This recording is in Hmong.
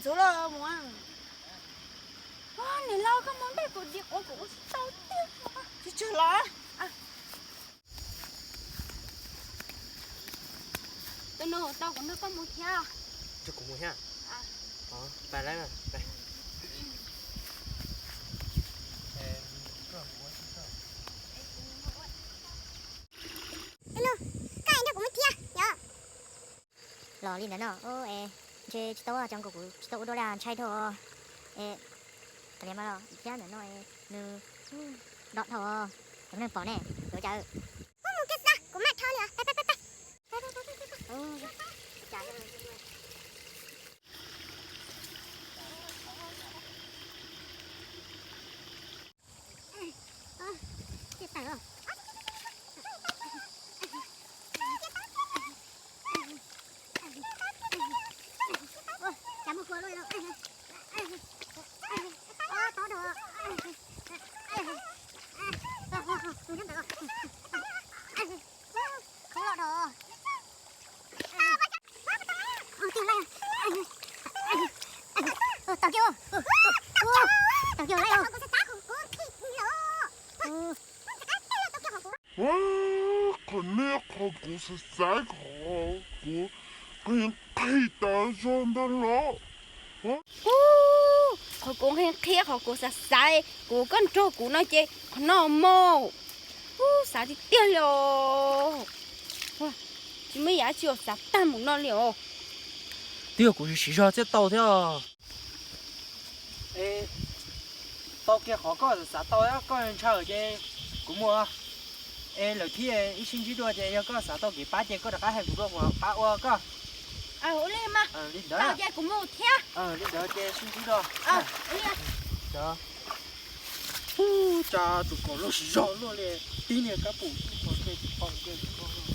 Tus los mus. Niam laus, koj mus ntej kuv dim quav kuv ua tsis tau tiag. Tsis tseg los. Tus nus, tau kuv nrog koj mus thiab. Nrog kuv mus thiab? Pab lawm. Koj nrog kuv mus thiab yom. Los li ntawd no, ntshe tsis tau, cov nkaus kuv tsis tau ua dua li, ntshai dhau. Kav liam mas los thiab ntawm no nws dom dhau, cov neeg pom ne, yuav cas. Mus kiag xwb, kuv maj dhau li os, pab pab pab. Qhov nej qhov kuv xav xaiv qhov kuv qhib qhib tas zog ntawd los. Qhov kuv qhib qhib, qhov kuv xav xaiv, kuv koj nrog kuv no ces qhov no mog. Ub, xav tiag tiag li os. Tsis muaj ib yam tsi xav tag mus no li os. Twb yog kuv siv zog thiaj tau thiab. Tau kiag qhov koj xav tau, koj ntshaw ces kuv mus. Es lawm thiab ib sib ntsib dua ces yog koj xav tau kev pab ces koj rov qab hais kuv dua kuv pab ua koj. Ua li mas, li ntawd ces kuv mus thiab. Li ntawd ces sib ntsib dua. Ub, cas tus kaus loj siv zog luaj li, tib niag kab pum tub qhov ke tsis pom ke tsis pom.